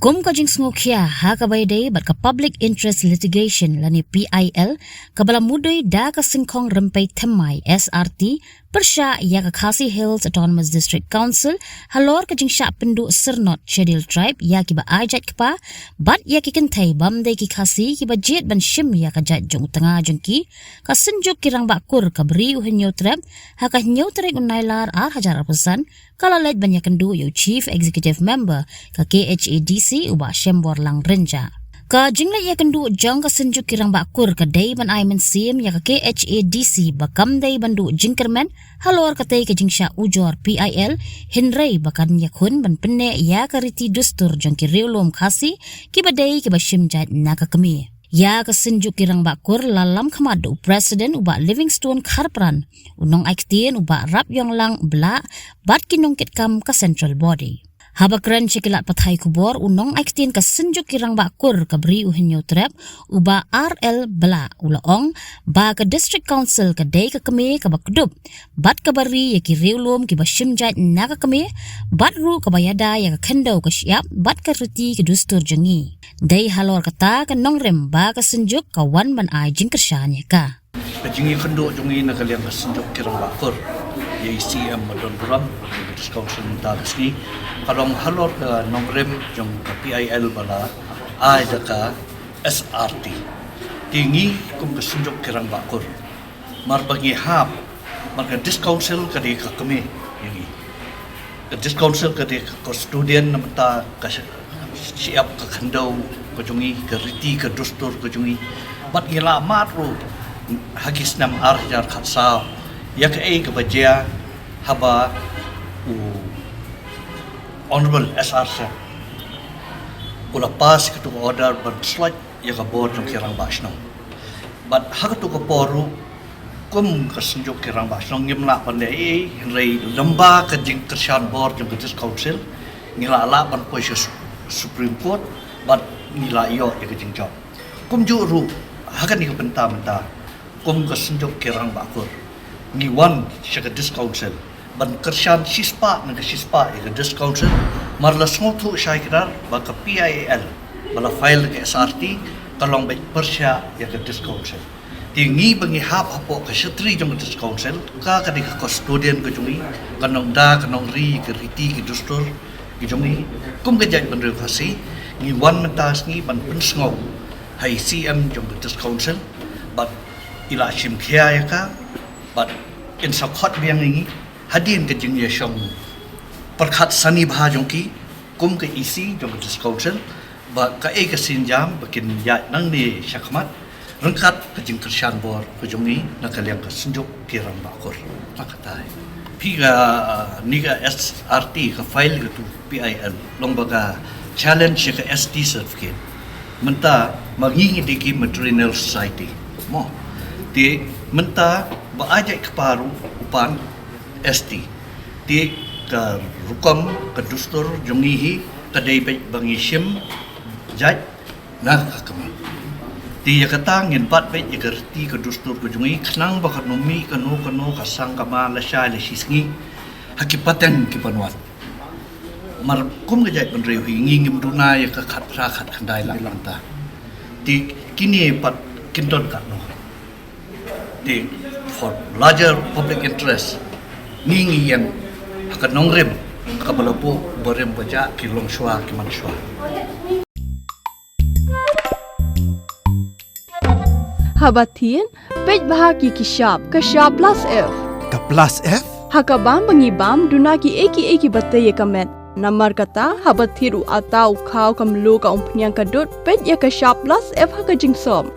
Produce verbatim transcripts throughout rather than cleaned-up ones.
Kum ka jingsngewkhia ha kaba ïadei bad ka Public Interest Litigation lane P I L, kaba la mudui da ka Syngkhong Rympei Thymmai S R T, pyrshah ïa ka Khasi Hills Autonomous District Council, halor ka jingshah pynduh syrnod Scheduled Tribe ïa kiba ai jait kpa, bad ïa ki kynthei bym dei ki Khasi kiba jied ban shim ïa ka jait jong u tnga jong ki, ka Synjuk ki Rangbah Kur kaba ri u Hynñiewtrep, ha ka hynñiew tarik u Nailar ar hajar arphew san, ka la leit ban ïakynduh ïa u Chief Executive Member ka K H A D C u Bah Shemborlang Rynjah. Ka jingleit ïakynduh jong ka Synjuk ki Rangbah Kur ka dei ban ai mynsiem ïa ka K H A D C ba kam dei ban duh jingkyrmen halor katei ka jingshah ujor P I L, hynrei ba kan ïakhun ban pynneh ïa ka riti dustur jong ki riewlum Khasi kiba dei kiba shim jait na ka kmie. Ïa ka Synjuk ki Rangbah Kur la lam khmat da u President u Bah Livingstone Kharpran, u nongai ktien u Bah Rapïonglang Blah, bad ki nongkitkam ka Central Body. Haba kren sha ki lad pathai khubor, u nongai ktien ka Synjuk ki Rangbah Kur kaba ri u Hynñiewtrep, u Bah R L Blah, u la ong ba ka District Council ka dei ka kmie kaba kdup, bad kaba ri ïa ki riewlum kiba shim jait na ka kmie, bad ruh kaba ïada ïa ka khyndew ka shyiap bad ka riti ka dustur jong ngi. Dei halor kata ka nongrim ba ka Synjuk ka wan ban ai jingkyrshan ïa ka. Ka jingïakynduh jong ngi na ka liang ka Synjuk ki Rangbah Kur ïa i C M Adonburom, ka District Council mynta ka sngi, ka long halor ka nongrim jong ka P I L ba la ai da ka S R T. Te ngi kum ka Synjuk ki Rangbah Kur, mar ba ngi hap, mar ka District Council ka dei ka kmie ïa ngi. Ka District Council ka dei ka custodian na bynta ka sh-, shyiap, ka khyndew ka jong ngi, ka riti ka dustur ka jong ngi. Bad ngi la mad ruh ha ki snem ar hajar khatsaw ïa kaei kaba jia haba u Honorable S R Seng u la pass katu ka order ban slot ïa ka bor jong ki rangbah shnong. Bad ha katu ka por ruh, kum ka Synjuk ki Rangbah Shnong ngim lah ban leh ei ei, hynrei lyngba ka jingkyrshan bor jong ka District Council, ngi la lah ban poi sha Su-, Supreme Court, bad ngi la ïoh ïa ka jingjop. Kumjuh ruh, ha kane ka bynta mynta, kum ka Synjuk ki Rangbah Kur, ngi wan sha ka District Council ban kyrshan shispah na ka shispah ïa ka District Council, mar la sngewthuh shai kdar ba ka P I L ba la file ka S R T ka long beit pyrshah ïa ka District Council. Te ngi ba ngi hap hapoh ka shatri jong ka District Council, ka ka dei ka custodian ka jong ngi, ka nongda ka nongri ka riti ka dustur ka jong ngi, kum ka jaitbynriew Khasi, ngi wan mynta sngi ban pynsngew ha i C M jong ka District Council, bad i la shim khia ïa ka, bad in sa khot biang ïa ngi hadien ka jingïashong pyrkhat sani bha jong ki kum ka E C jong ka District Council, ba kaei ka sienjam ba kin ïaid nangne shakhmat ryngkat ka jingkyrshan bor ka jong ngi na ka liang ka Synjuk ki Rangbah Kur. Tang katai. Phi ka, ni ka S R T ka file katu P I L, long ba ka challenge ïa ka S T certificate. Mynta ma ngi ngi dei ki matrilineal society, mo. Te mynta ba ai jait kpa ruh u pan S T. Te ka rukom ka dustur jong ngi hi ka dei beit ba ngi shim jait na ka kmie. Te ïa kata ngin bat beit ïa ka riti ka dustur ka jong ngi, khnang ba kano mih kano kano ka sang kama lashai lashisngi ha ki pateng ki ban wan. Mar kum ka jaitbynriew hi ngi ngim duna ïa ka khatphra khatkhyndai lak mynta. Te kine pat kin don katno. Te for larger public interest, ngi ngi ïeng ha ka nongrim kaba la buh, barim bajah ki long shuwa ki man shuwa. Haba thied, peit bha ki ki shap, ka shap plus F. Ka plus F? Ha ka bam ba ngi bam, duna kiei kiei kiba tei ïa ka met. Namar kata, haba thied u atta, u khaw, ka mluh, ka umphniang, ka dud, peit ïa ka shap plus F ha ka jingsop.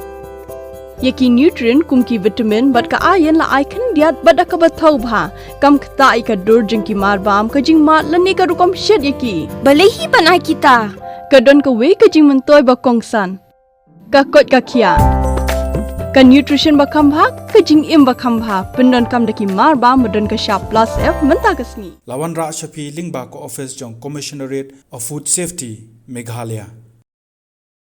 Ïa ki nutrient kum ki vitamin bad ka iron la ai khyndiat bad da kaba thaw bha. Kam ktah ïa ka dur jong ki marbam, ka jingmad lane ka rukom shet ïa ki. Balei hi ban ai kita? Ka don kawei ka jingmyntoi ba kongsan. Ka koit ka khiah. Ka nutrition ba kham bha, ka jingim ba kham bha. Pyndonkam da ki marbam ba don ka shap plus F mynta ka sngi. La wanrah sha phi lyngba ka office jong Commissionerate of Food Safety, Meghalaya.